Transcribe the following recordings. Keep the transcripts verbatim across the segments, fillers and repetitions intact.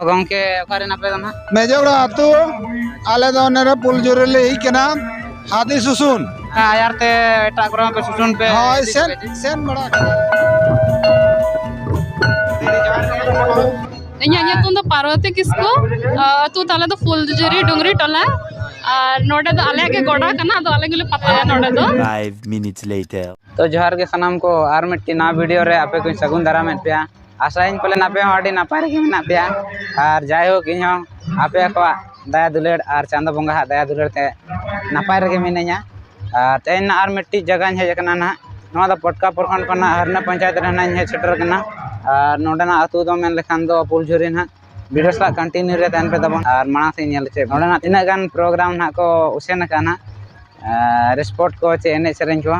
ᱜᱚᱝᱠᱮ, ᱚᱠᱟᱨᱮ ᱟᱯᱮ ᱫᱚ ᱱᱟᱦᱟᱜ? ᱢᱮᱡᱚᱲᱟ ᱟᱹᱛᱩ᱾ ᱟᱞᱮ ᱫᱚ ᱚᱱᱮ ᱨᱮ ᱯᱩᱞᱡᱩᱨᱤ ᱞᱮ ᱦᱮᱡ ᱠᱟᱱᱟ, ᱦᱟᱹᱛᱤ ᱥᱩᱥᱩᱱ᱾ ᱦᱮᱸ, ᱟᱭᱟᱨ ᱛᱮ ᱮᱴᱟᱜ ᱠᱚᱨᱮ ᱦᱚᱸ ᱯᱮ ᱥᱩᱥᱩᱱ ᱯᱮ ᱦᱳᱭ, ᱤᱫᱤ ᱥᱮᱱ, ᱠᱚᱯᱮ ᱪᱮ? ᱥᱮᱱ ᱵᱟᱲᱟ ᱠᱟᱱᱟ᱾ ᱤᱧᱟᱹᱜ ᱧᱩᱛᱩᱢ ᱫᱚ ᱯᱟᱨᱵᱚᱛᱤ ᱠᱤᱥᱠᱩ᱾ ᱟᱹᱛᱩ ᱛᱟᱞᱮ ᱫᱚ ᱯᱷᱩᱞᱡᱩᱨᱤ ᱰᱩᱝᱨᱤ ᱴᱚᱞᱟ᱾ ᱟᱨ ᱱᱚᱰᱮ ᱫᱚ ᱟᱞᱮᱭᱟᱜ ᱜᱮ ᱜᱚᱰᱟ ᱠᱟᱱᱟ, ᱟᱫᱚ ᱟᱞᱮ ᱜᱮᱞᱮ ᱯᱟᱛᱟᱭᱟ ᱱᱚᱰᱮ ᱫᱚ᱾ Five minutes later. ᱛᱚ ᱡᱚᱦᱟᱨ ᱜᱮ ᱥᱟᱱᱟᱢ ᱠᱚ, ᱟᱨ ᱢᱤᱫᱴᱤᱡ ᱱᱟᱣᱟ ᱵᱷᱤᱰᱤᱭᱳ ᱨᱮ ᱟᱯᱮ ᱠᱚᱧ ᱥᱟᱹᱜᱩᱱ ᱫᱟᱨᱟᱢᱮᱫ ᱯᱮᱭᱟ᱾ ᱟᱥᱟᱭᱟᱹᱧ ᱯᱟᱞᱮᱱ ᱟᱯᱮ ᱦᱚᱸ ᱟᱹᱰᱤ ᱱᱟᱯᱟᱭ ᱨᱮᱜᱮ ᱢᱮᱱᱟᱜ ᱯᱮᱭᱟ᱾ ᱟᱨ ᱡᱟᱭᱦᱳᱠ, ᱤᱧ ᱦᱚᱸ ᱟᱯᱮ ᱠᱚᱣᱟᱜ ᱫᱟᱭᱟ ᱫᱩᱞᱟᱹᱲ ᱟᱨ ᱪᱟᱸᱫᱚ ᱵᱚᱸᱜᱟ ᱦᱟᱜ ᱫᱟᱭᱟ ᱫᱩᱞᱟᱹᱲ ᱛᱮ ᱱᱟᱯᱟᱭ ᱨᱮᱜᱮ ᱢᱤᱱᱟᱹᱧᱟ᱾ ᱟᱨ ᱛᱮᱦᱮᱧ ᱱᱟᱜ ᱟᱨ ᱢᱤᱫᱴᱤᱡ ᱡᱟᱭᱜᱟᱧ ᱦᱮᱡ ᱟᱠᱟᱱᱟ ᱱᱟᱦᱟᱜ᱾ ᱱᱚᱣᱟ ᱫᱚ ᱯᱚᱴᱠᱟ ᱯᱨᱚᱠᱷᱚᱸᱰ ᱠᱷᱚᱱᱟᱜ ᱦᱟᱨᱱᱟ ᱯᱚᱧᱪᱟᱭᱮᱛ ᱨᱮ ᱱᱟᱜ ᱤᱧ ᱦᱮᱡ ᱥᱮᱴᱮᱨ ᱟᱠᱟᱱᱟ᱾ ᱟᱨ ᱱᱚᱰᱮᱱᱟᱜ ᱟᱹᱛᱩ ᱫᱚ ᱢᱮᱱ ᱞᱮᱠᱷᱟᱱ ᱫᱚ ᱯᱩᱞᱡᱷᱩᱨᱤ ᱱᱟᱦᱟᱜ᱾ ᱵᱷᱤᱰᱤᱭᱳ ᱥᱟᱞᱟᱜ ᱠᱚᱱᱴᱤᱱᱤᱭᱩ ᱨᱮ ᱛᱟᱦᱮᱱ ᱯᱮ ᱛᱟᱵᱚᱱ᱾ ᱟᱨ ᱢᱟᱲᱟᱝ ᱥᱮᱫ ᱧᱮᱞ ᱦᱚᱪᱚᱭ ᱯᱮ᱾ ᱱᱚᱰᱮᱱᱟᱜ ᱛᱤᱱᱟᱹᱜ ᱜᱟᱱ ᱯᱨᱳᱜᱨᱟᱢ ᱱᱟᱦᱟᱜ ᱠᱚ ᱩᱪᱷᱟᱹᱱ ᱟᱠᱟᱱᱟ, ᱨᱮᱥᱯᱚᱴ ᱠᱚ ᱪᱮ ᱮᱱᱮᱡ ᱥᱮᱨᱮᱧ ᱠᱚ᱾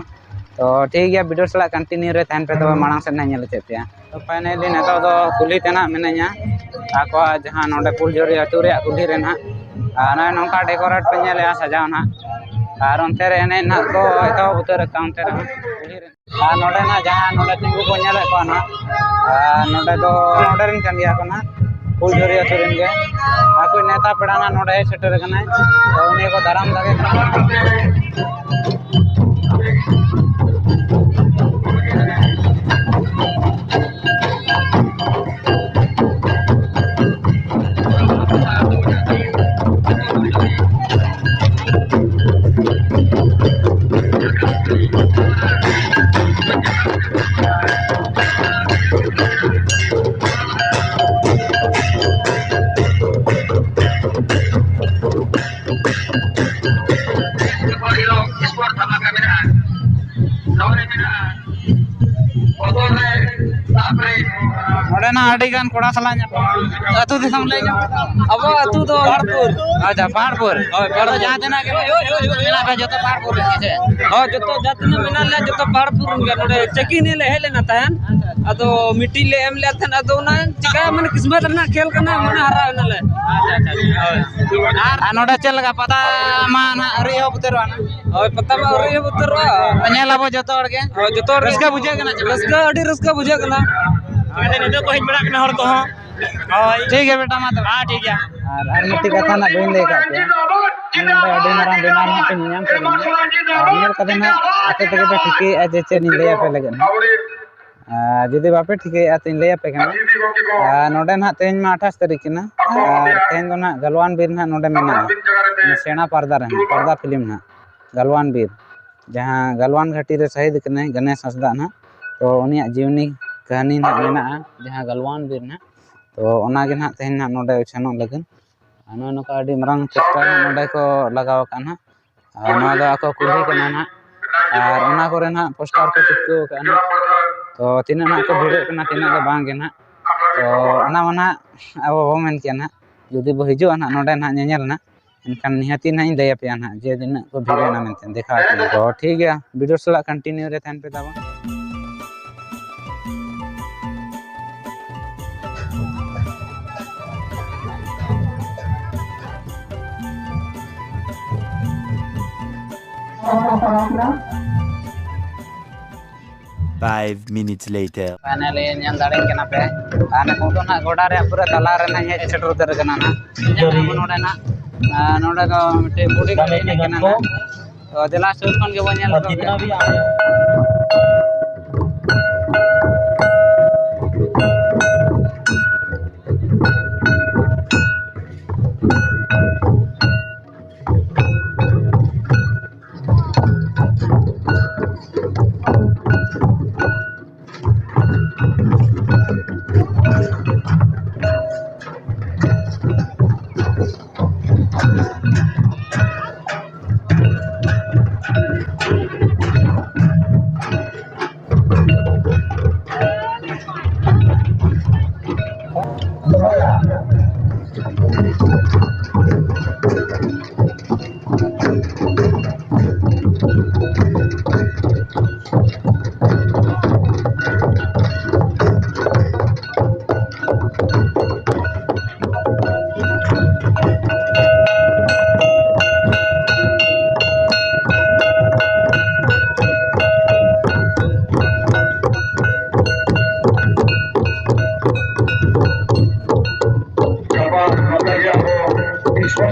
ᱛᱚ ᱴᱷᱤᱠ ᱜᱮᱭᱟ, ᱵᱷᱤᱰᱤᱭᱳ ᱥᱟᱞᱟᱜ ᱠᱚᱱᱴᱤᱱᱤᱭᱩ ᱨᱮ ᱛᱟᱦᱮᱱ ᱯᱮ, ᱛᱚᱵᱮ ᱢᱟᱲᱟᱝ ᱥᱮᱫ ᱱᱟᱦᱟᱜ ᱧᱮᱞ ᱦᱚᱪᱚᱭ ᱯᱮᱭᱟ᱾ ᱛᱚ ᱯᱷᱟᱭᱱᱟᱞᱤ ᱱᱤᱛᱚᱜ ᱫᱚ ᱠᱩᱞᱦᱤ ᱛᱮ ᱱᱟᱦᱟᱜ ᱢᱤᱱᱟᱹᱧᱟ, ᱟᱠᱚᱣᱟᱜ ᱡᱟᱦᱟᱸ ᱱᱚᱰᱮ ᱯᱩᱞᱡᱷᱩᱨᱤ ᱟᱹᱛᱩ ᱨᱮᱭᱟᱜ ᱠᱩᱞᱦᱤ ᱨᱮ ᱱᱟᱦᱟᱜ᱾ ᱟᱨ ᱱᱚᱜᱼᱚᱭ ᱱᱚᱝᱠᱟ ᱰᱮᱠᱳᱨᱮᱴ ᱯᱮ ᱧᱮᱞᱮᱜᱼᱟ, ᱥᱟᱡᱟᱣ ᱱᱟᱦᱟᱜ᱾ ᱟᱨ ᱚᱱᱛᱮ ᱨᱮ ᱮᱱᱮᱡ ᱱᱟᱦᱟᱜ ᱠᱚ ᱮᱛᱚᱦᱚᱵ ᱩᱛᱟᱹᱨ ᱟᱠᱟᱫ ᱚᱱᱛᱮ ᱨᱮᱦᱚᱸ ᱠᱩᱞᱦᱤ ᱨᱮ᱾ ᱟᱨ ᱱᱚᱰᱮᱱᱟᱜ ᱡᱟᱦᱟᱸ ᱱᱚᱰᱮ ᱛᱤᱸᱜᱩ ᱠᱚ ᱧᱮᱞᱮᱫ ᱠᱚᱣᱟ ᱱᱟᱦᱟᱜ, ᱟᱨ ᱱᱚᱰᱮ ᱫᱚ ᱱᱚᱰᱮ ᱨᱮᱱ ᱠᱟᱱ ᱜᱮᱭᱟ ᱠᱚ ᱱᱟᱦᱟᱜ, ᱯᱷᱩᱞᱡᱷᱩᱨᱤ ᱟᱹᱛᱩ ᱨᱮᱱ ᱜᱮ᱾ ᱟᱠᱚ ᱱᱮᱣᱛᱟ ᱯᱮᱲᱟ ᱱᱟᱦᱟᱜ ᱱᱚᱰᱮ ᱦᱮᱡ ᱥᱮᱴᱮᱨ ᱟᱠᱟᱱᱟᱭ, ᱛᱚ ᱩᱱᱤ ᱠᱚ ᱫᱟᱨᱟᱢ ᱫᱟᱲᱮ ᱠᱟᱱᱟ᱾ ᱱᱚᱰᱮᱱᱟᱜ ᱟᱹᱰᱤ ᱜᱟᱱ ᱠᱚᱲᱟ ᱥᱟᱞᱟᱜ ᱧᱟᱯᱟᱢ᱾ ᱟᱹᱛᱩ ᱫᱤᱥᱚᱢ ᱞᱟᱹᱭ ᱧᱚᱜ ᱢᱮ᱾ ᱟᱵᱚ ᱟᱹᱛᱩ ᱫᱚ ᱯᱟᱦᱟᱲᱯᱩᱨ᱾ ᱟᱪᱪᱷᱟ, ᱯᱟᱦᱟᱲᱯᱩᱨ᱾ ᱦᱳᱭ, ᱯᱟᱦᱟᱲᱯᱩᱨ᱾ ᱡᱟᱦᱟᱸ ᱛᱤᱱᱟᱹᱜ ᱜᱮ ᱢᱮᱱᱟᱜ ᱯᱮᱭᱟ, ᱡᱚᱛᱚ ᱯᱟᱦᱟᱲᱯᱩᱨ ᱨᱮᱱ ᱜᱮ ᱥᱮ? ᱦᱳᱭ, ᱡᱚᱛᱚ ᱡᱟᱦᱟᱸ ᱛᱤᱱᱟᱹᱜ ᱢᱮᱱᱟᱜ ᱞᱮᱭᱟ, ᱡᱚᱛᱚ ᱯᱟᱦᱟᱲᱯᱩᱨ ᱨᱮᱱ ᱜᱮ᱾ ᱱᱚᱰᱮ ᱪᱮᱠᱤᱝ ᱞᱮ ᱦᱮᱡ ᱞᱮᱱᱟ ᱛᱟᱦᱮᱸᱱ, ᱟᱫᱚ ᱢᱤᱴᱤᱝ ᱞᱮ ᱮᱢ ᱞᱮᱫ ᱛᱟᱦᱮᱸᱱ, ᱟᱫᱚ ᱚᱱᱟ ᱪᱤᱠᱟ ᱢᱟᱱᱮ ᱠᱤᱥᱢᱚᱛ ᱨᱮᱱᱟᱜ ᱠᱷᱮᱞ ᱠᱟᱱᱟ, ᱢᱟᱱᱮ ᱦᱟᱨᱟᱣ ᱮᱱᱟᱞᱮ᱾ ᱟᱪᱪᱷᱟ, ᱟᱪᱪᱷᱟ, ᱟᱪᱪᱷᱟ᱾ ᱦᱳᱭ᱾ ᱟᱨ, ᱟᱨ ᱱᱚᱰᱮ ᱪᱮᱫ ᱞᱮᱠᱟ ᱯᱟᱛᱟ ᱢᱟ ᱱᱟᱦᱟᱜ ᱟᱹᱣᱨᱤ ᱮᱦᱚᱵ ᱩᱛᱟᱹᱨᱚᱜᱼᱟ ᱱᱟᱦᱟᱜ? ᱦᱳᱭ, ᱯᱟᱛᱟ ᱢᱟ ᱟᱹᱣᱨᱤ ᱮᱦᱚᱵ ᱩᱛᱟᱹᱨᱚᱜᱼᱟ᱾ ᱧᱮᱞ ᱟᱵᱚ ᱡᱚᱛᱚ ᱦᱚᱲ ᱜᱮ᱾ ᱦᱳᱭ, ᱡᱚᱛᱚ ᱦᱚᱲ ᱜᱮ᱾ ᱨᱟᱹᱥᱠᱟᱹ ᱵᱩᱡᱷᱟᱹᱜ ᱠᱟᱱᱟ ᱪᱮ ᱵᱟᱝ? ᱨᱟᱹᱥᱠᱟᱹ, ᱟᱹᱰᱤ ᱨᱟᱹᱥᱠᱟᱹ ᱵᱩᱡᱷᱟᱹᱜ ᱠᱟᱱᱟ᱾ ᱱᱤᱛᱚᱜ ᱠᱚ ᱦᱮᱡ ᱵᱟᱲᱟᱜ ᱠᱟᱱᱟ ᱦᱚᱲ ᱠᱚᱦᱚᱸ᱾ ᱦᱳᱭ, ᱴᱷᱤᱠ ᱜᱮᱭᱟ ᱵᱮᱴᱟ, ᱢᱟ ᱛᱚᱵᱮ᱾ ᱦᱮᱸ, ᱴᱷᱤᱠ ᱜᱮᱭᱟ᱾ ᱟᱨ ᱟᱨ ᱢᱤᱫᱴᱤᱡ ᱠᱟᱛᱷᱟ ᱱᱟᱜ ᱵᱟᱹᱧ ᱞᱟᱹᱭ ᱟᱠᱟᱫ ᱯᱮᱭᱟ᱾ ᱤᱧ ᱱᱚᱰᱮ ᱟᱹᱰᱤ ᱢᱟᱨᱟᱝ ᱵᱮᱱᱟᱣ ᱱᱟᱜ ᱯᱮ ᱧᱮᱧᱟᱢ ᱠᱮᱫ ᱞᱤᱧᱟ᱾ ᱟᱨ ᱧᱮᱞ ᱠᱟᱛᱮ ᱱᱟᱜ ᱟᱯᱮ ᱛᱮᱜᱮ ᱯᱮ ᱴᱷᱤᱠᱟᱹᱭᱮᱫᱼᱟ ᱡᱮ ᱪᱮᱫ ᱤᱧ ᱞᱟᱹᱭ ᱟᱯᱮ ᱞᱟᱹᱜᱤᱫ ᱱᱟᱜ᱾ ᱟᱨ ᱡᱩᱫᱤ ᱵᱟᱯᱮ ᱴᱷᱤᱠᱟᱹᱭᱮᱫᱼᱟ ᱛᱚᱧ ᱞᱟᱹᱭ ᱟᱯᱮ ᱠᱟᱱᱟ᱾ ᱟᱨ ᱱᱚᱰᱮ ᱱᱟᱜ ᱛᱮᱦᱮᱧ ᱢᱟ ᱟᱴᱷᱟᱥ ᱛᱟᱹᱨᱤᱠᱷ ᱠᱟᱱᱟ᱾ ᱟᱨ ᱛᱮᱦᱮᱧ ᱫᱚ ᱱᱟᱜ ᱜᱟᱞᱣᱟᱱ ᱵᱤᱨ ᱱᱟᱜ ᱱᱚᱰᱮ ᱢᱮᱱᱟᱜᱼᱟ, ᱥᱮᱬᱟ ᱯᱟᱨᱫᱟ ᱨᱮ, ᱯᱟᱨᱫᱟ ᱯᱷᱤᱞᱢ ᱱᱟᱜ ᱜᱟᱞᱣᱟᱱ ᱵᱤᱨ, ᱡᱟᱦᱟᱸ ᱜᱟᱞᱣᱟᱱ ᱜᱷᱟᱹᱴᱤ ᱨᱮ ᱥᱟᱹᱦᱤᱫ ᱠᱟᱱᱟᱭ ᱜᱚᱱᱮᱥ ᱦᱟᱸᱥᱫᱟ ᱱᱟᱜ᱾ ᱛᱚ ᱩᱱᱤᱭᱟᱜ ᱡᱤᱣᱱᱤ ᱠᱟᱹᱦᱱᱤ ᱱᱟᱜ ᱢᱮᱱᱟᱜᱼᱟ ᱡᱟᱦᱟᱸ ᱜᱟᱞᱣᱟᱱ ᱵᱤᱨ ᱱᱟᱜ᱾ ᱛᱚ ᱚᱱᱟᱜᱮ ᱱᱟᱜ ᱛᱮᱦᱮᱧ ᱱᱟᱜ ᱱᱚᱰᱮ ᱩᱪᱷᱟᱹᱱᱚᱜ ᱞᱟᱹᱜᱤᱫ᱾ ᱟᱨ ᱱᱚᱜᱼᱚᱭ ᱱᱚᱝᱠᱟ ᱟᱹᱰᱤ ᱢᱟᱨᱟᱝ ᱯᱳᱥᱴᱟᱨ ᱱᱚᱰᱮ ᱠᱚ ᱞᱟᱜᱟᱣ ᱟᱠᱟᱫᱼᱟ ᱱᱟᱜ᱾ ᱟᱨ ᱱᱚᱣᱟ ᱫᱚ ᱟᱠᱚ ᱠᱩᱞᱦᱤ ᱠᱟᱱᱟ ᱱᱟᱜ᱾ ᱟᱨ ᱚᱱᱟ ᱠᱚᱨᱮ ᱱᱟᱜ ᱯᱳᱥᱴᱟᱨ ᱠᱚ ᱪᱤᱯᱠᱟᱹᱣ ᱟᱠᱟᱫᱼᱟ ᱱᱟᱜ᱾ ᱛᱚ ᱛᱤᱱᱟᱹᱜ ᱱᱟᱜ ᱠᱚ ᱵᱷᱤᱲᱚᱜ ᱠᱟᱱᱟ, ᱛᱤᱱᱟᱹᱜ ᱫᱚ ᱵᱟᱝ ᱜᱮ ᱱᱟᱜ᱾ ᱛᱚ ᱚᱱᱟ ᱢᱟ ᱱᱟᱜ ᱟᱵᱚ ᱵᱟᱵᱚ ᱢᱮᱱ ᱠᱮᱭᱟ ᱱᱟᱜ᱾ ᱡᱩᱫᱤ ᱵᱚ ᱦᱤᱡᱩᱜᱼᱟ ᱱᱟᱜ ᱱᱚᱰᱮ ᱱᱟᱜ ᱧᱮᱧᱮᱞ ᱱᱟᱜ, ᱮᱱᱠᱷᱟᱱ ᱱᱤᱦᱟᱹᱛᱤ ᱱᱟᱜ ᱤᱧ ᱞᱟᱹᱭ ᱟᱯᱮᱭᱟ ᱱᱟᱜ ᱡᱮ ᱛᱤᱱᱟᱹᱜ ᱠᱚ ᱵᱷᱤᱲ ᱮᱱᱟ ᱢᱮᱱᱛᱮ ᱫᱮᱠᱷᱟᱣ ᱟᱯᱮᱭᱟ᱾ ᱛᱚ ᱴᱷᱤᱠ ᱜᱮᱭᱟ, ᱵᱷᱤᱰᱤᱭᱳ ᱥᱟᱞᱟᱜ ᱠᱚᱱᱴᱤᱱᱤᱭᱩ ᱨᱮ ᱛᱟᱦᱮᱱ ᱯᱮ ᱛᱟᱵᱚᱱ᱾ Five minutes later. ᱯᱷᱟᱭᱱᱟᱞᱤ ᱧᱮᱞ ᱫᱟᱲᱮᱭᱟᱜ ᱠᱟᱱᱟ ᱯᱮ᱾ ᱟᱨ ᱱᱤᱛᱚᱜ ᱫᱚ ᱱᱟᱜ ᱜᱚᱰᱟ ᱨᱮᱭᱟᱜ ᱯᱩᱨᱟᱹ ᱛᱟᱞᱟ ᱨᱮ ᱱᱟᱜ ᱦᱮᱡ ᱥᱮᱴᱮᱨ ᱩᱛᱟᱹᱨ ᱟᱠᱟᱱᱟ ᱱᱟᱜ᱾ ᱧᱮᱞ ᱧᱟᱢᱟ ᱱᱚᱰᱮ ᱱᱟᱜ, ᱟᱨ ᱱᱚᱰᱮ ᱫᱚ ᱢᱤᱫᱴᱮᱡ ᱵᱚᱰᱤ ᱜᱟᱹᱰᱤ ᱮᱱᱮᱡ ᱠᱟᱱᱟ ᱱᱟᱜ᱾ ᱛᱚ ᱫᱮᱞᱟ ᱥᱩᱨ ᱠᱷᱚᱱ ᱜᱮᱵᱚᱱ ᱧᱮᱞ ᱦᱚᱪᱚ ᱯᱮᱭᱟ᱾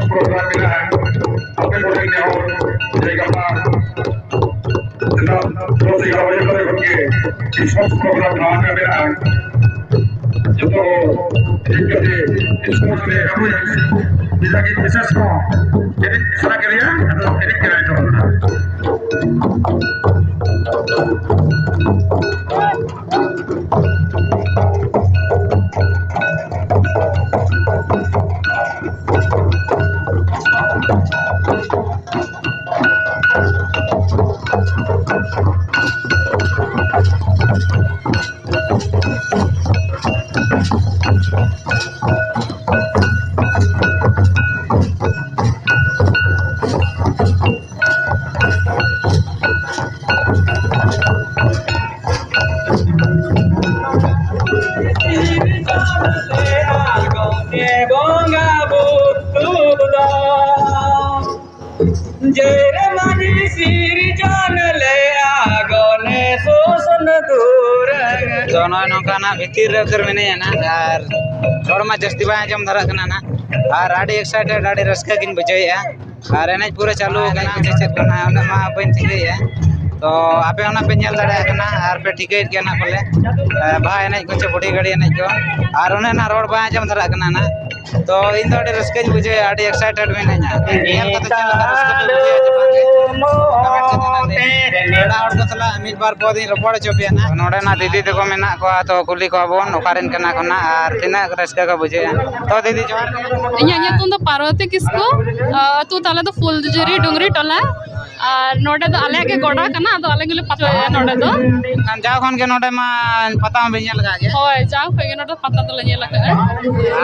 ᱯᱨᱳᱜᱨᱟᱢ ᱢᱮᱱᱟᱜᱼᱟ᱾ ᱟᱯᱮ ᱠᱚᱴᱷᱮᱱ ᱱᱮᱦᱚᱨ ᱡᱮ ᱜᱟᱯᱟ ᱥᱮᱛᱟᱜ ᱫᱚᱥ ᱮᱜᱟᱨᱚ ᱵᱟᱡᱮ ᱠᱚᱨᱮ ᱠᱷᱚᱱ ᱜᱮ ᱥᱯᱳᱨᱴᱥ ᱯᱨᱳᱜᱨᱟᱢ ᱱᱟᱣᱟ ᱜᱮ ᱢᱮᱱᱟᱜᱼᱟ᱾ ᱡᱚᱛᱚ ᱦᱮᱡ ᱠᱟᱛᱮ ᱥᱯᱳᱨᱴᱥ ᱨᱮ ᱟᱵᱚ ᱡᱟᱦᱟᱸ ᱜᱮ ᱵᱤᱥᱮᱥ ᱠᱚ ᱮᱱᱮᱡ ᱥᱟᱱᱟ ᱠᱮᱫᱮᱭᱟ, ᱟᱫᱚ ᱮᱱᱮᱡ ᱠᱟᱱᱟᱭ ᱛᱟᱵᱚᱱᱟ᱾ ᱵᱚᱸᱜᱟ ᱵᱩᱨᱩ ᱫᱚ ᱡᱮᱨ ᱢᱟᱹᱱᱤ ᱥᱤᱨᱡᱚᱱ ᱞᱮᱜᱼᱟ ᱜᱚᱱᱮᱥ ᱥᱚᱥᱚᱱ ᱫᱩᱨᱟᱹᱝ᱾ ᱛᱚ, ᱱᱚᱜᱼᱚᱭ ᱱᱚᱝᱠᱟ ᱱᱟᱜ ᱵᱷᱤᱛᱤᱨ ᱨᱮ ᱩᱛᱟᱹᱨ ᱢᱤᱱᱟᱹᱧᱟ ᱱᱟᱜ, ᱟᱨ ᱨᱚᱲ ᱢᱟ ᱡᱟᱹᱥᱛᱤ ᱵᱟᱝ ᱟᱸᱡᱚᱢ ᱫᱷᱟᱨᱟᱜ ᱠᱟᱱᱟ ᱱᱟᱜ, ᱟᱨ ᱟᱹᱰᱤ ᱮᱠᱥᱟᱭᱴᱮᱰ, ᱟᱹᱰᱤ ᱨᱟᱹᱥᱠᱟᱹ ᱜᱤᱧ ᱵᱩᱡᱷᱟᱹᱣᱮᱫᱼᱟ᱾ ᱟᱨ ᱮᱱᱮᱡ ᱯᱩᱨᱟᱹ ᱪᱟᱹᱞᱩ ᱟᱠᱟᱱᱟ, ᱪᱮᱫ ᱪᱮᱫ ᱠᱟᱱᱟ ᱩᱱᱟᱹᱜ ᱢᱟ ᱵᱟᱹᱧ ᱴᱷᱤᱠᱟᱹᱭᱮᱫᱼᱟ᱾ ᱛᱚ, ᱟᱯᱮ ᱚᱱᱟ ᱯᱮ ᱧᱮᱞ ᱫᱟᱲᱮᱭᱟᱜ ᱠᱟᱱᱟ ᱟᱨ ᱯᱮ ᱴᱷᱤᱠᱟᱹᱭᱮᱫ ᱜᱮᱭᱟ ᱱᱟᱜ ᱯᱟᱞᱮ, ᱮ, ᱵᱟᱦᱟ ᱮᱱᱮᱡ ᱠᱚ ᱪᱮ ᱵᱩᱰᱷᱤ ᱜᱟᱹᱲᱤ ᱮᱱᱮᱡ ᱠᱚ, ᱟᱨ ᱩᱱᱟᱹᱜ ᱱᱟᱜ ᱨᱚᱲ ᱵᱟᱝ ᱟᱸᱡᱚᱢ ᱫᱷᱟᱨᱟᱜ ᱠᱟᱱᱟ ᱱᱟᱜ᱾ ᱛᱚ, ᱤᱧ ᱫᱚ ᱟᱹᱰᱤ ᱨᱟᱹᱥᱠᱟᱹᱧ ᱵᱩᱡᱷᱟᱹᱣᱮᱫᱼᱟ, ᱟᱹᱰᱤ ᱮᱠᱥᱟᱭᱴᱮᱰ ᱢᱤᱱᱟᱹᱧᱟ᱾ ᱧᱮᱞ ᱠᱟᱛᱮ ᱪᱮᱫ ᱞᱮᱠᱟ ᱨᱟᱹᱥᱠᱟᱹ ᱯᱮ ᱵᱩᱡᱷᱟᱹᱣᱮᱫᱼᱟ ᱪᱮ ᱵᱟᱝ? ᱠᱚᱢᱮᱱᱴ ᱠᱟᱛᱮ ᱱᱟᱜ ᱞᱟᱹᱭ ᱢᱮ᱾ ᱯᱮᱲᱟ ᱦᱚᱲ ᱠᱚ ᱥᱟᱞᱟᱜ ᱢᱤᱫ ᱵᱟᱨ ᱯᱚᱫ ᱤᱧ ᱨᱚᱯᱚᱲ ᱦᱚᱪᱚ ᱯᱮᱭᱟ ᱱᱟᱜ᱾ ᱱᱚᱰᱮ ᱱᱟᱜ ᱫᱤᱫᱤ ᱛᱟᱠᱚ ᱢᱮᱱᱟᱜ ᱠᱚᱣᱟ, ᱛᱚ ᱠᱩᱞᱤ ᱠᱚᱣᱟ ᱵᱚᱱ ᱚᱠᱟ ᱨᱮᱱ ᱠᱟᱱᱟ ᱠᱚ ᱱᱟᱜ ᱟᱨ ᱛᱤᱱᱟᱹᱜ ᱨᱟᱹᱥᱠᱟᱹ ᱠᱚ ᱵᱩᱡᱷᱟᱹᱣᱮᱫᱼᱟ᱾ ᱛᱚ ᱫᱤᱫᱤ, ᱡᱚᱦᱟᱨ ᱜᱮ᱾ ᱤᱧᱟᱹᱜ ᱧᱩᱛᱩᱢ ᱫᱚ ᱯᱟᱨᱵᱚᱛᱤ ᱠᱤᱥᱠᱩ, ᱟᱹᱛᱩ ᱛᱟᱞᱮ ᱫᱚ ᱯᱷᱩᱞᱡᱷᱩᱨᱤ ᱰᱩᱝᱨᱤ ᱴᱚᱞᱟ᱾ ᱟᱨ ᱱᱚᱰᱮ ᱫᱚ ᱟᱞᱮᱭᱟᱜ ᱜᱮ ᱜᱚᱰᱟ ᱠᱟᱱᱟ, ᱟᱫᱚ ᱟᱞᱮ ᱜᱮᱞᱮ ᱯᱟᱛᱟᱭᱟ ᱱᱚᱰᱮ ᱫᱚ᱾ ᱮᱱᱠᱷᱟᱱ ᱡᱟᱣ ᱠᱷᱚᱱ ᱜᱮ ᱱᱚᱰᱮ ᱢᱟ ᱯᱟᱛᱟ ᱢᱟᱵᱤᱱ ᱧᱮᱞ ᱟᱠᱟᱫ ᱜᱮ? ᱦᱳᱭ, ᱡᱟᱣ ᱠᱷᱚᱱ ᱜᱮ ᱱᱚᱰᱮ ᱯᱟᱛᱟ ᱫᱚᱞᱮ ᱧᱮᱞ ᱟᱠᱟᱫᱼᱟ᱾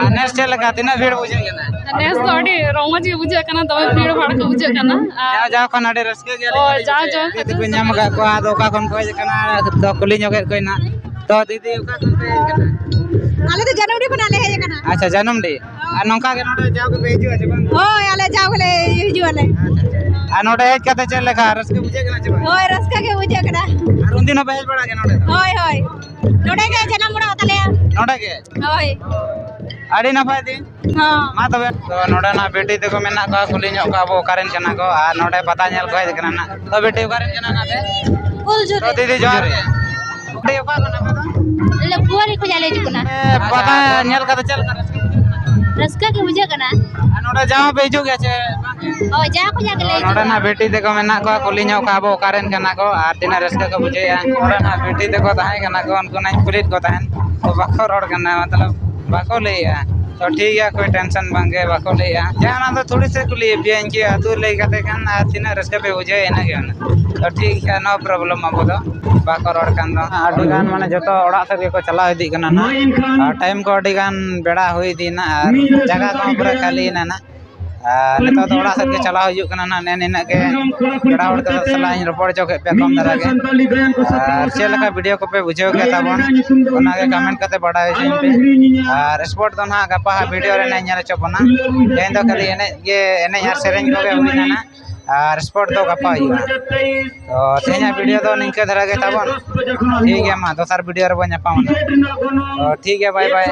ᱟᱨ ᱱᱮᱥ ᱪᱮᱫ ᱞᱮᱠᱟ, ᱛᱤᱱᱟᱹᱜ ᱵᱷᱤᱲ ᱵᱩᱡᱷᱟᱹᱜ ᱠᱟᱱᱟ? ᱱᱮᱥ ᱫᱚ ᱟᱹᱰᱤ ᱨᱚᱢᱚᱡᱽ ᱜᱮ ᱵᱩᱡᱷᱟᱹᱜ ᱠᱟᱱᱟ, ᱫᱚᱢᱮ ᱵᱷᱤᱲ ᱵᱷᱟᱲ ᱠᱚ ᱵᱩᱡᱷᱟᱹᱜ ᱠᱟᱱᱟ᱾ ᱟᱨ ᱡᱟᱣ, ᱡᱟᱣ ᱠᱷᱚᱱ ᱟᱹᱰᱤ ᱨᱟᱹᱥᱠᱟᱹ ᱜᱮ ᱦᱳᱭ, ᱡᱟᱣ, ᱡᱟᱣ ᱫᱤᱫᱤ ᱠᱚ ᱧᱟᱢ ᱟᱠᱟᱫ ᱠᱚᱣᱟ, ᱟᱫᱚ ᱚᱠᱟ ᱠᱷᱚᱱ ᱠᱚ ᱦᱮᱡ ᱟᱠᱟᱱᱟ, ᱫᱚ ᱠᱩᱞᱤ ᱧᱚᱜᱮᱫ ᱠᱚᱣᱟᱧ ᱱᱟᱜ᱾ ᱛᱚ ᱫᱤᱫᱤ, ᱚᱠᱟ ᱠᱷᱚᱱ ᱯᱮ ᱦᱮᱡ ᱟᱠᱟᱱᱟ? ᱟᱞᱮ ᱫᱚ ᱡᱟᱱᱩᱢᱰᱤ ᱠᱷᱚᱱᱟᱜ ᱞᱮ ᱦᱮᱡ ᱟᱠᱟᱱᱟ᱾ ᱟᱪᱪᱷᱟ, ᱡᱟᱱᱩᱢᱰᱤ᱾ ᱟᱨ ᱱᱚᱝᱠᱟ ᱜᱮ ᱱᱚᱰᱮ ᱡᱟᱣ ᱜᱮᱯᱮ ᱦᱤᱡᱩᱜᱼᱟ ᱪᱮ ᱵᱟᱝ? ᱦᱳᱭ, ᱟᱞᱮ ᱡᱟᱣ ᱜᱮᱞᱮ ᱦᱤᱡᱩᱜ ᱟᱞᱮ᱾ ᱟᱪᱪᱷᱟ, ᱟᱪᱪᱷᱟ᱾ ᱟᱨ ᱱᱚᱰᱮ ᱦᱮᱡ ᱠᱟᱛᱮ ᱪᱮᱫ ᱞᱮᱠᱟ ᱨᱟᱹᱥᱠᱟᱹ ᱵᱩᱡᱷᱟᱹᱜ ᱠᱟᱱᱟ ᱪᱮ ᱵᱟᱝ? ᱦᱳᱭ, ᱨᱟᱹᱥᱠᱟᱹ ᱜᱮ ᱵᱩᱡᱷᱟᱹᱜ ᱠᱟᱱᱟ᱾ ᱟᱨ ᱩᱱᱫᱤᱱ ᱦᱚᱸᱯᱮ ᱦᱮᱡ ᱵᱟᱲᱟᱜ ᱜᱮᱭᱟ ᱱᱚᱰᱮ ᱫᱚ? ᱦᱳᱭ, ᱦᱳᱭ᱾ ᱱᱚᱰᱮ ᱜᱮ ᱡᱟᱱᱟᱢ ᱚᱲᱟᱜ ᱛᱟᱞᱮᱭᱟ᱾ ᱱᱚᱰᱮ ᱜᱮ? ᱦᱳᱭ᱾ ᱟᱹᱰᱤ ᱱᱟᱯᱟᱭ ᱫᱤ᱾ ᱦᱚᱸ᱾ ᱢᱟ ᱛᱚᱵᱮ, ᱛᱚ ᱱᱚᱰᱮ ᱱᱟᱜ ᱵᱤᱴᱤ ᱛᱟᱠᱚ ᱢᱮᱱᱟᱜ ᱠᱚᱣᱟ, ᱠᱩᱞᱤ ᱧᱚᱜ ᱠᱚᱣᱟ ᱵᱚ ᱚᱠᱟ ᱨᱮᱱ ᱠᱟᱱᱟ ᱠᱚ, ᱟᱨ ᱱᱚᱰᱮ ᱯᱟᱛᱟ ᱧᱮᱞ ᱠᱚ ᱦᱮᱡ ᱠᱟᱱᱟ ᱱᱟᱜ᱾ ᱛᱚ ᱵᱤᱴᱤ, ᱚᱠᱟ ᱨᱮᱱ ᱠᱟᱱᱟ ᱱᱟᱜ ᱯᱮ? ᱩᱞᱡᱷᱩᱨᱤ᱾ ᱛᱚ ᱫᱤᱫᱤ, ᱡᱚᱦᱟᱨ ᱜᱮ᱾ ᱵᱤᱴᱤ, ᱚᱠᱟ ᱠᱷᱚᱱ ᱟᱯᱮ ᱫᱚ? ᱟᱞᱮ ᱯᱩᱣᱟᱨᱤ ᱠᱷᱚᱱᱟᱜ ᱞᱮ ᱦᱤᱡᱩᱜ ᱠᱟᱱᱟ᱾ ᱮ, ᱯᱟᱛᱟ ᱧᱮᱞ ᱠᱟᱛᱮ ᱪᱮᱫ ᱞᱮᱠᱟ ᱨᱟᱹᱥᱠᱟᱹ ᱵᱩᱡᱷᱟᱹᱜ ᱠᱟᱱᱟ? ᱨᱟᱹᱥᱠᱟᱹ ᱜᱮ ᱵᱩᱡᱷᱟᱹᱜ ᱠᱟᱱᱟ᱾ ᱟᱨ ᱱᱚᱰᱮ ᱡᱟᱣ ᱯᱮ ᱦᱤᱡᱩᱜ ᱜᱮᱭᱟ ᱪᱮ ᱵᱟᱝ? ᱦᱳᱭ, ᱡᱟᱣ ᱠᱷᱚᱱᱟᱜ ᱜᱮᱞᱮ ᱛᱚ ᱦᱤᱡᱩᱜᱼᱟ᱾ ᱱᱚᱰᱮ ᱱᱟᱜ ᱵᱤᱴᱤ ᱛᱟᱠᱚ ᱢᱮᱱᱟᱜ ᱠᱚᱣᱟ, ᱠᱩᱞᱤ ᱧᱚᱜ ᱠᱚᱣᱟ ᱵᱚ ᱚᱠᱟ ᱨᱮᱱ ᱠᱟᱱᱟ ᱠᱚ ᱟᱨ ᱛᱤᱱᱟᱹᱜ ᱨᱟᱹᱥᱠᱟᱹ ᱠᱚ ᱵᱩᱡᱷᱟᱹᱣᱮᱫᱼᱟ᱾ ᱱᱚᱰᱮ ᱱᱟᱜ ᱵᱤᱴᱤ ᱛᱟᱠᱚ ᱛᱟᱦᱮᱸ ᱠᱟᱱᱟ ᱠᱚ, ᱩᱱᱠᱩ ᱱᱟᱜ ᱤᱧ ᱠᱩᱞᱤᱭᱮᱫ ᱠᱚ ᱛᱟᱦᱮᱸᱫ, ᱛᱚ ᱵᱟᱠᱚ ᱨᱚᱲ ᱠᱟᱱᱟ, ᱢᱚᱛᱞᱚᱵ ᱵᱟᱠᱚ ᱞᱟᱹᱭᱮᱫᱼᱟ᱾ ᱛᱚ ᱴᱷᱤᱠ ᱜᱮᱭᱟ, ᱠᱳᱭ ᱴᱮᱱᱥᱚᱱ ᱵᱟᱝ ᱜᱮ, ᱵᱟᱠᱚ ᱞᱟᱹᱭᱮᱫᱼᱟ᱾ ᱡᱟᱦᱟᱸ ᱚᱱᱟ ᱫᱚ ᱛᱷᱚᱲᱤ ᱥᱮ ᱠᱩᱞᱤᱭᱮᱫ ᱯᱮᱭᱟ ᱤᱧ ᱠᱤ ᱟᱹᱛᱩ ᱞᱟᱹᱭ ᱠᱟᱛᱮ ᱠᱷᱟᱱ ᱟᱨ ᱛᱤᱱᱟᱹᱜ ᱨᱟᱹᱥᱠᱟᱹ ᱯᱮ ᱵᱩᱡᱷᱟᱹᱣᱟ ᱤᱱᱟᱹ ᱜᱮ ᱚᱱᱟ᱾ ᱛᱚ ᱴᱷᱤᱠ ᱜᱮᱭᱟ, ᱱᱳ ᱯᱨᱚᱵᱞᱮᱢ, ᱟᱵᱚ ᱫᱚ ᱵᱟᱠᱚ ᱨᱚᱲ ᱠᱟᱱ ᱫᱚ᱾ ᱟᱹᱰᱤ ᱜᱟᱱ ᱢᱟᱱᱮ ᱡᱚᱛᱚ ᱚᱲᱟᱜ ᱥᱮᱫ ᱜᱮᱠᱚ ᱪᱟᱞᱟᱣ ᱤᱫᱤᱜ ᱠᱟᱱᱟ ᱱᱟᱜ, ᱟᱨ ᱴᱟᱭᱤᱢ ᱠᱚ ᱟᱹᱰᱤ ᱜᱟᱱ ᱵᱮᱲᱟ ᱦᱩᱭ ᱤᱫᱤᱭᱮᱱᱟ ᱟᱨ ᱡᱟᱭᱜᱟ ᱠᱚᱦᱚᱸ ᱯᱩᱨᱟᱹ ᱠᱷᱟᱹᱞᱤᱭᱮᱱᱟ ᱱᱟᱜ᱾ ᱟᱨ ᱱᱤᱛᱚᱜ ᱫᱚ ᱚᱲᱟᱜ ᱥᱮᱫ ᱜᱮ ᱪᱟᱞᱟᱣ ᱦᱩᱭᱩᱜ ᱠᱟᱱᱟ ᱱᱟᱜ᱾ ᱱᱮ ᱱᱤᱱᱟᱹᱜ ᱜᱮ ᱯᱮᱲᱟ ᱦᱚᱲ ᱠᱚ ᱥᱟᱞᱟᱜ ᱤᱧ ᱨᱚᱯᱚᱲ ᱦᱚᱪᱚ ᱠᱮᱫ ᱯᱮᱭᱟ ᱠᱚᱢ ᱫᱷᱟᱨᱟ ᱜᱮ᱾ ᱟᱨ ᱪᱮᱫ ᱞᱮᱠᱟ ᱵᱷᱤᱰᱤᱭᱳ ᱠᱚᱯᱮ ᱵᱩᱡᱷᱟᱹᱣ ᱠᱮᱫ ᱛᱟᱵᱚᱱ, ᱚᱱᱟᱜᱮ ᱠᱚᱢᱮᱱᱴ ᱠᱟᱛᱮ ᱵᱟᱰᱟᱭ ᱦᱚᱪᱚᱧ ᱯᱮ᱾ ᱟᱨ ᱥᱯᱳᱨᱴ ᱫᱚ ᱱᱟᱦᱟᱜ ᱜᱟᱯᱟ ᱦᱟᱸᱜ ᱵᱷᱤᱰᱤᱭᱳ ᱨᱮ ᱱᱟᱦᱟᱜ ᱧᱮᱞ ᱦᱚᱪᱚ ᱵᱚᱱᱟ᱾ ᱛᱮᱦᱮᱧ ᱫᱚ ᱠᱷᱟᱹᱞᱤ ᱮᱱᱮᱡ ᱜᱮ, ᱮᱱᱮᱡ ᱟᱨ ᱥᱮᱨᱮᱧ ᱠᱚᱜᱮ ᱦᱩᱭᱱᱟ ᱱᱟᱦᱟᱜ᱾ ᱟᱨ ᱥᱯᱳᱨᱴ ᱫᱚ ᱜᱟᱯᱟ ᱦᱩᱭᱩᱜᱼᱟ᱾ ᱛᱚ ᱛᱮᱦᱮᱧᱟᱜ ᱵᱷᱤᱰᱤᱭᱳ ᱫᱚ ᱱᱤᱝᱠᱟᱹ ᱫᱷᱟᱨᱟ ᱜᱮ ᱛᱟᱵᱚᱱ᱾ ᱴᱷᱤᱠ ᱜᱮᱭᱟ, ᱢᱟ ᱫᱚᱥᱟᱨ ᱵᱷᱤᱰᱤᱭᱳ ᱨᱮᱵᱚᱱ ᱧᱟᱯᱟᱢᱟ ᱱᱟᱦᱟᱜ᱾ ᱛᱚ ᱴᱷᱤᱠ ᱜᱮᱭᱟ, ᱵᱟᱭ ᱵᱟᱭ᱾